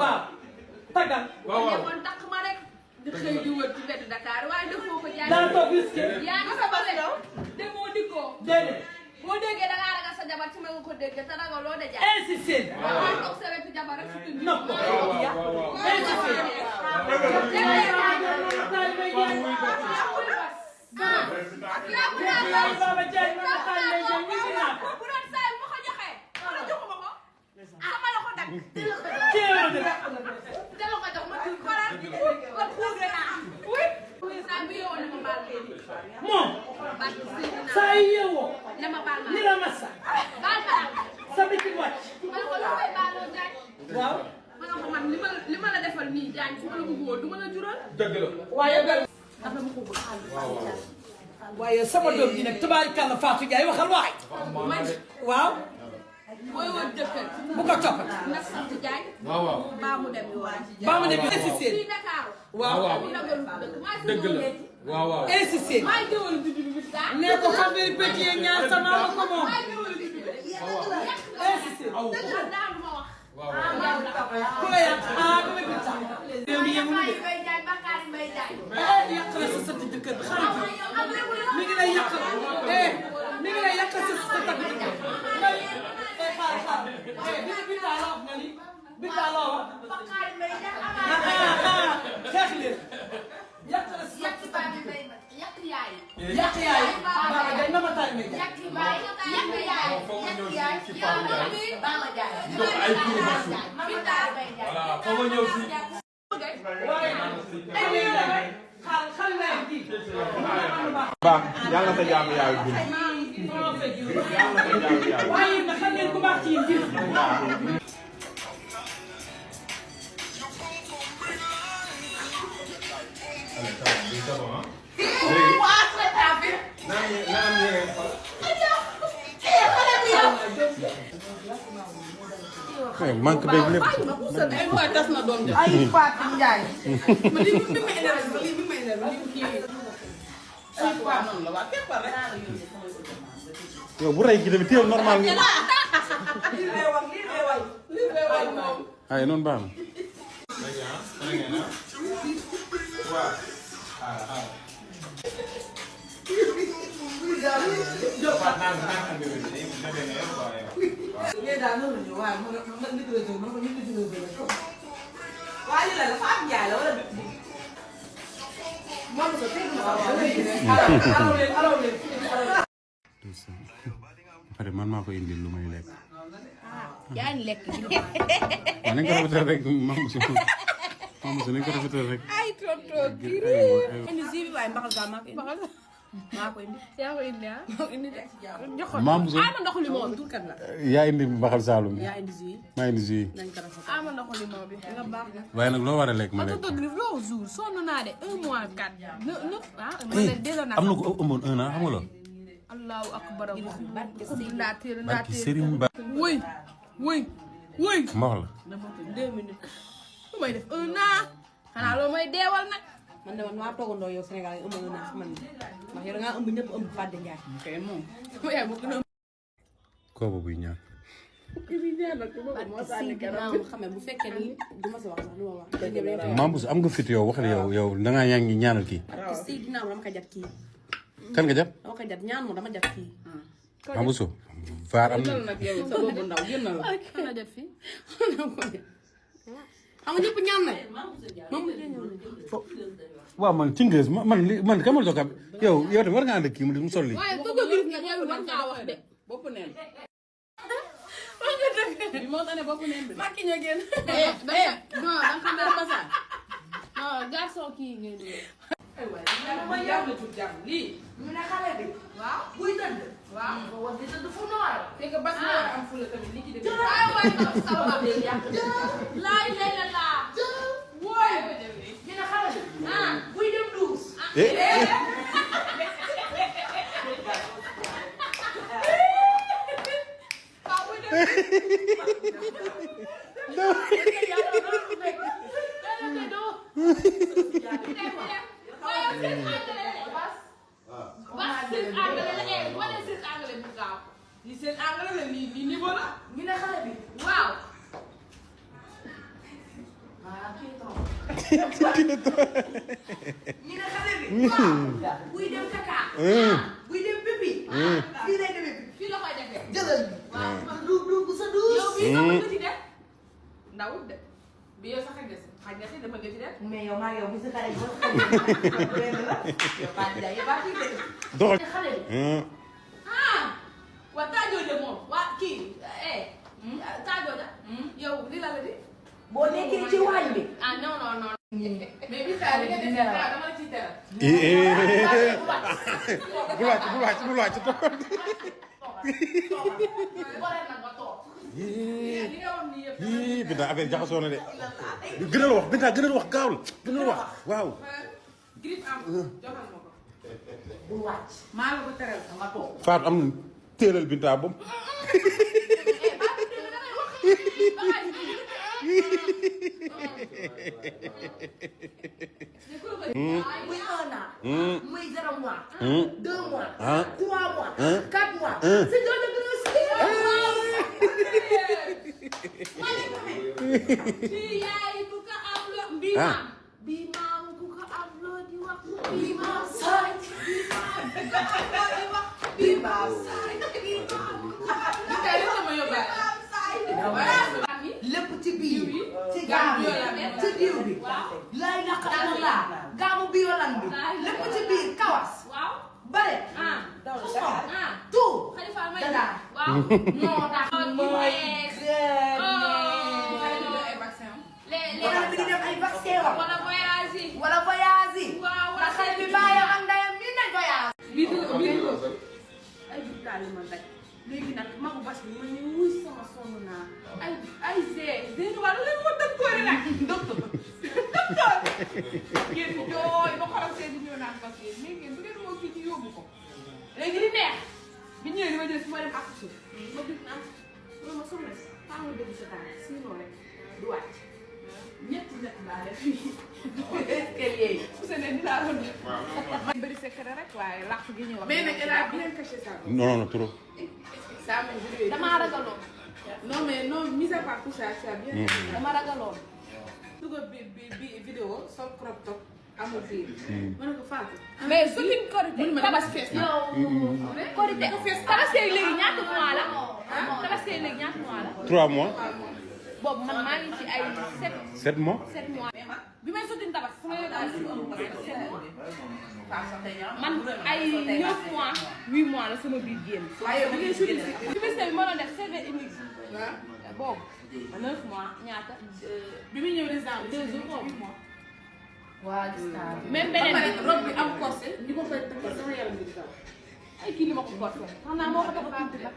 waaw tàggal. waaw kon takk ma rek. di xëy di wër ci wetu Dakar waaye defoo ko jaay. daa toog risqué. yaa ngi sa bële. demoo dikkoo. déedéet. boo déggee da ngaa ragal sa jabar ci ma nga ko déggee te ragal loo de jaay. insisté. waaw toog sa wetu jabar rek si tuuti. nopp ko. insisté. moom saa yu yeewoo ni la massa sa biti wàcc waaw li ma la defal nii jaañ su ma la bëgg woon du ma la jural dëgg la waaye sama doom ji nag tabaarikàlla Fatou Ndiaye waxal waay waaw mooy woon jëkkër bu ko toppati nag sant jaañ baa mu dem yoon baa mu dem insisté fii Dakar waaw dëgg la waaw insisté maay jëwal bi nee ko fa mbiri petit ñaar sama ma ko moom insisté ku la yàq bu ma gis sax réew mi yëngu de yàq la sa sëti jëkkër bi xarit mi ngi lay yàq mi ngi lay yàq sa takk jëkkër xaar bi taa la wax nga ni bi taa la wax xeex leen yàq la sa yàq yaay baba day na ma taay may jaay baax yàlla sa jaamu yaay bi waaye na xam ngeen ku baax ci yéen jëf manque beeg lépp. ay Fatou Ndiaye. lii bi may énervé lii bi may énervé lii ay Fatou noonu la waa képp rek. yow bu rey gi tamit téel normal nga. lii réewal lii réewal moom. ay noonu baax na. daal noonu la ñu waaye man nit la jóg man ko nit la jóg waaye lii la la Fatou Ndiaye la wala moom sa teg na pare man maa ko indil lu may lekk. yaa ngi lekk nañ ko rafetal rek maam si nañ ko rafetal rek. ay tonton kii indi si bi waaye mbaxal gaa maa ko indi maa ko indi yaa ko indi ah indi de jox ko maam si ama ndoxu limon bi turkat la yaa indi mbaxal Saalum bi. yaa indi si maa indi si. nañ ko rafetal ama ndoxu limon bi nga baax na waaye nag loo war a lekk ma lekk. ma tëdd loo jour sonn naa de 1 mois 4 am na ko ëmboon 1 an xam nga loolu. allahu akbar barki Serigne Ba. wuy ma wax la. 2 minutes lu may def 1 an xanaa loolu may deewal nag man de man maa toogandoo yow Sénégal yi ëmb naa si man ndax yow da ngaa ëmb ñëpp ëmb Fatou Ndiaye. kay moom sama yaay moo gën a kooku buy ñaan. xam bu fekkee ni du ma si wax sax du ma wax. maam Bousso am nga fit yow waxal yow da ngaa yaa ngi ñaanal kii. si ginnaaw dama ko jat kii. kan nga jàpp. dama ko jat ñaan moom dama jat kii. maam Bousso. vaar am na. nag yow sa boobu ndaw génn la. kan la jot fii xam nga ñëpp ñaan nañ. waaw man ci ngës man kamal toog yow tamit war nga ànd ak kii mu sol lii. waaye Togo gis nga yow war ngaa wax de bopp neen. bi moo tax ne bopp neen bi Macky ñoo génn. non da nga xam ne passage non garçon kii ngay dugal ma yàgg la tuut jàmm lii. ñu ne xale bi. waaw buy tëdd. waaw boo war di tëdd fu noor. te que bas nga war a am fula tamit li ci def. ay waay nga sawa laay lay la laa wooy ñu ne xale bi. buy dem duus. li seen engrais la lii niveau la ñu ne xale bi. waaw ñu ne xale bi. buy dem kaka. buy dem pipi. fii lay demee pipi. fii la koy defee. jëlal. waaw du sa duus. yow bii nga mën nga ci def. ndawul de bi yow sax xaj nga si dama nga ci def. mais yow maa yow bi sa xale bi boo xam ne yow Fatou Ndiaye yow Fatou Ndiaye. doxal. xale bi. waa taajoo de moom waa kii taajoo da. yow li la la di. boo nekkee ci waañ bi. ah non non non. mais bi saa li nga def dama la ciy teral. bul wàcc li nga wax nii yëpp. Binta affaire jaxasoo na de. gënal wax Binta gënal wax gaawul gënal wax waaw. grip am joxal ma ko. bul wàcc. maa la ko teral ma toog. Fatou am na téelal Binta boobu. muy 1 an. muy 0 mois. 2 mois. 3 mois. 4 mois. si doon gën a bii yaay ku ko am lo bii maam. bii maam ku ko am loo di wax. bii maam saay. bii maam ku ko am loo di wax. bii maam saay. bii maam ku ko am loo di wax. lépp ci biir. ci gaamu ci diw bi. lay naqar la gaamu biolan bi. lépp ci biir kawas. waaw. bare. tout. Xalifa may dada. waaw. moo tax. xale bi di def ay vaccin wa. wala voyage yi. wala voyage yi. waaw wala ndax xale bi baayam ak ndeyam mi nañ voyage. ay jubtaali ma daj léegi nag magu bas bi ma ne wuy sama sonn naa ay zéni wala léegi ma docteur yi nag docteur ngeen di jooy ba xorom seen di ñëw naan bas yéen mais ngeen bu ngeen moo kii ci yóbbu ko léegi di neex bi ñëwee di ma jël si ma dem accouché ma gis naa loolu ma soxla si faa nga dégg sa temps sinon rek du wàcc ñetti net laa def fii escalier yi su ne ni laa doon def man bëri secret rek waaye làq gi ñuy wax mais nag elle a bien caché ça non trop. damaa ragaloon. non mais non mis à part tout ça ça bien. dama ragaloon. dugal bi vidéo sol crop top amul biir. ma ne ko Fatou. mais su ñu korité. ma dama si fees na. korité tabaski léegi ñaata mois la. tabaski léegi ñaata mois la. 3 mois. boobu man maa ngi ci ay 7 mois. 7 mois. bi may sotti tabaski fu may daal 7 mois. man ay 9 mois 8 mois la sama biir génn. waaye bi ngay suñu si. publicité bi ma doon def CV unique. boobu 9 mois ñaata. bi muy ñëw résidence 2 jours boobu. waa gis naa. même beneen bi robe bi am corset ni ko koy takkal sama yaram bi di daw. ay kii li ma ko corset xam naa moo ko dafa tuuti la.